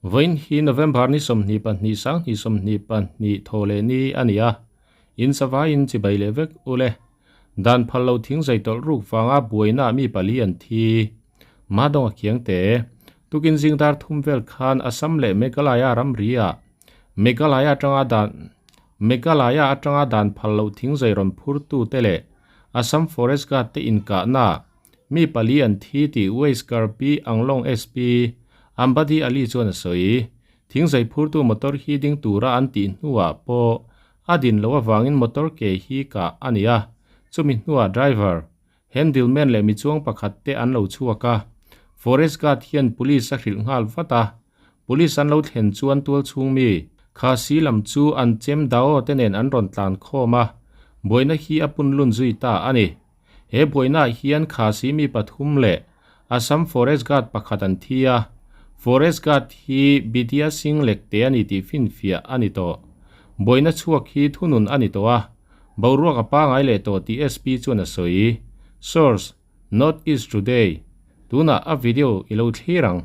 Vawiin hi November ni 22 sanghnih 22 thaw leh ni a ni a, in savaiin chibai leh vek u le. Dan phal lo thing zai tawlh ruk vanga buaina mi pali an thi. Madawng a kiang te. Tukin zing dar thum vel khan Assam leh Meghalaya ramri ah Meghalaya atanga dan Meghalaya atanga dan phal loh thing zai rawn phur tu te leh Assam Forest Guard te inkahna mi pali an thi tih West Karbi Anglong SP Ambadi Ali chuan a sawi. Thing zai phurtu motor hi ding tura an tih hnuah pawh A din loh avangin motor ke hi kah a ni a, chumi hnuah driver, handleman leh mi chuang pakhat te an lo chhuak a. Forest guard hian police a hrilh nghal vat a, police an lo thlen chuan tual chhung mi, Khasi lam chu an chem dao te nen an rawn tlan khawm a, buaina hi a pun lun zui ta a ni. He buainaah hian Khasi mi pathum leh Assam Forest Guard pakhat an thi a, Forest Guard hi Bidya Singh lekte a ni tih finfiah a ni tawh. Buaina chhuak hi thunun a ni tawh a, boruak a pangai leh tawh tih SP chuan a sawi. Source, North East Today. Tunah a video i lo thlir ang.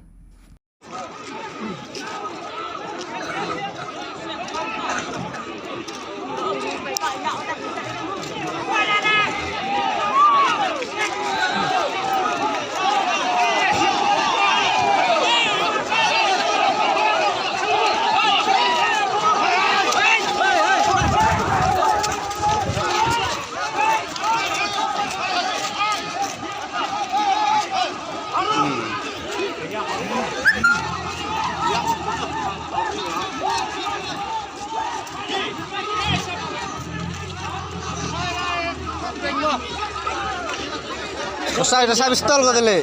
Rasai pistol ka dili.